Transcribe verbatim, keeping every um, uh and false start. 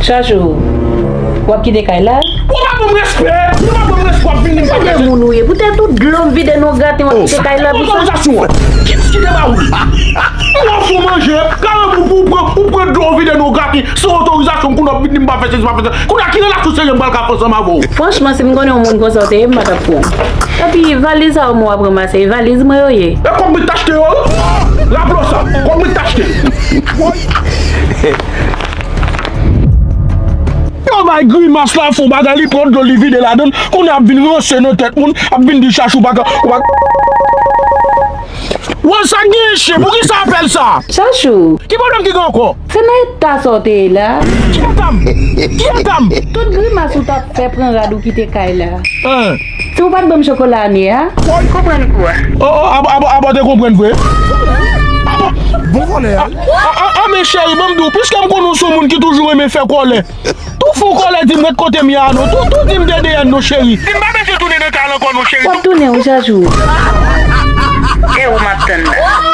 Chachou, w ap kite kay la? Ou pa ban m respè! Ou pa ban m respè, w ap vini m pa fè moun ou ye. Poutèt ou dlo m vide nan graten w ap kite kay la pou sa? Otorizasyon an. Kiyès ki te ba ou li? Ou ap fè manje, karan pou ou pran, ou pran dlo w vide nan graten, san otorizasyon m, kounye a w ap vin di m pa fè sesi, pa fè sa. Kounye a ki relasyon serye m pral ka fè ansanm avè w? Franchman, si m konnen yon moun konsa w te ye, m pa t ap pran w. Epi, valiz sa yo mwen w ap ranmase, e valiz mwen yo ye. E kòb mwen t achte yo wi. Raple w sa, kòb mwen t achte. Yo bay grimas la, fè yon bagay, li pran dlo, li vide ladan l, kounye a ap vin ranse nan tèt moun, ap vin di Chachou pa ka, ou pa. Wè sa k genyen chen, poukisa apèl sa? Chachou, ki pwoblèm ki gen ankò? Se nan eta sa w te ye la? Ki eta m? Ki eta m? Tout grimas ou t ap fè pran rad ou kite kay la. Hein? Si w pa t ban m chokola ane a? Woy, konprann kou a. Oh, oh, abo, abo, abo te konprann vre? Abo. Bon vòlè a. Ah, ah, ah, men cheri, ban m di w, piske m konnen w se yon moun ki toujou renmen fè kòlè. Tou fè w kòlè, di m ret kote m ye a non. Tou, tou di m D D N non, cheri. Di m pa bezwen tounen nan kay la ankò non, cheri. W ap tounen wi, Chachou. E ou m ap tann la.